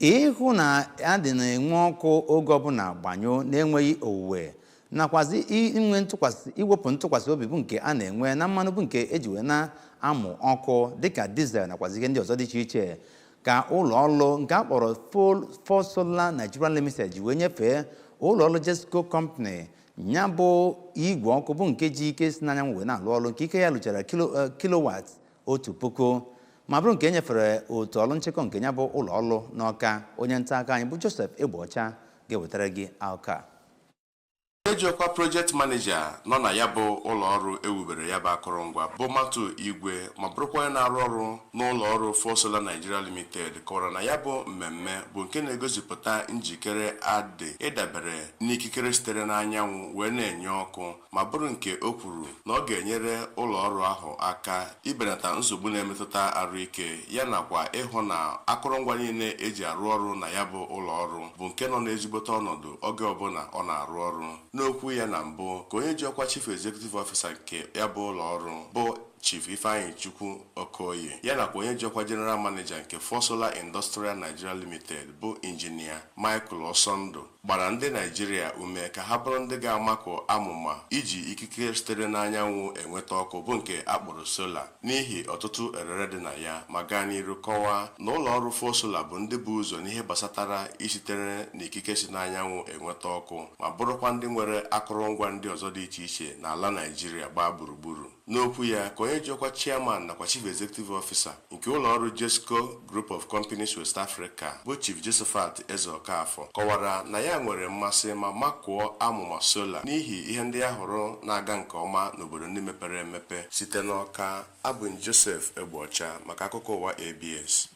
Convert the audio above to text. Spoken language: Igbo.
Ịhụ na adị na-enwe ọkụ oge ọbụla gbanyụọ na-enweghị owuwe nakwazi inwe ntụkwasị iwepụ ntụkwasị obi bụ nke a na-enwe na mmanụ bụ nke eji wee na-amụ ọkụ dịka diesel nakwazi ihe ndị ọzọ dị iche iche ka ụlọ ọrụ nke a kpọrọ First Solar Nigeria Limited ji wee nyefee ụlọ ọrụ Jesco Company ya bụ igwe ọkụ bụ nke ji ike si n'anyanwụ wee na-alụ ọrụ nke ike ya lụchara kilowatt 1000 ma bụrụ nke e nyefere otu ọrụ nchịkọ nke ya bụ ụlọ ọrụ n'Ọka. Onye nta akụkọ anyị bụ Joseph Egbeọcha ga-ewetara gị akụkọ a. Onye ji ọkwa project manager nọ na ya bụ ụlọọrụ ewubere ya bụ akụrụngwa bụ Matu Igwe, ma bụrụkwa onye na-arụ ọrụ n'ụlọ ọrụ First Solar Nigeria Limited, kọwara na ya bụ mmemme bụ nke na-egosipụta njikere adị ịdabere n'ikikere sitere n'anyanwụ wee na-enye ọkụ, ma bụrụ nke o kwuru na ọ ga-enyere ụlọ ọrụ ahụ aka ibelata nsogbu na-emetụta arụike ya nakwa ịhụ na akụrụngwa niile eji arụ ọrụ na ya bụ ụlọ ọrụ bụ nke nọ n'ezigbote ọnọdụ oge ọbụla ọ na-arụ ọrụ. N'okwu ya na mbụ, ka onye ji ọkwa Chief Executive Officer nke ya bụ ụlọ ọrụ bụ Chief Ifeanyi Chukwu Okoye, ya nakwa onye ji ọkwa General Manager nke First Solar Industrial Nigeria Limited bụ Injinia Michael Ọsọndụ, gbara ndị Naijiria ume ka ha bụrụ ndị ga-amakụ amụma iji ikike sitere n'anyanwụ enweta ọkụ bụ nke akpọrọ solar n'ihi ọtụtụ erere dị na ya, ma gaa n'iru kọwaa na ụlọ ọrụ First Solar bụ ndị bụ ụzọ n'ihe gbasatara isitere n'ikike si n'anyanwụ enweta ọkụ, ma bụrụkwa ndị nwere akụrụngwa ndị ọzọ dị iche iche n'ala Naijiria gbaa gburugburu. N'okwu ya, ka onye ji ọkwa chairman nakwa chief executive officer nke ụlọ ọrụ Jesco Group of Companies West Africa bụ Chief Josephat Ezeokafọ kọwara na ya nwere mmasị ma makụọ amụma solar n'ihi ihe ndị ya hụrụ na-aga nke ọma n'obodo ndị mepere emepe. Site n'Ọka, abụ m Joseph Egbeọcha maka akụkọ ụwa ABS.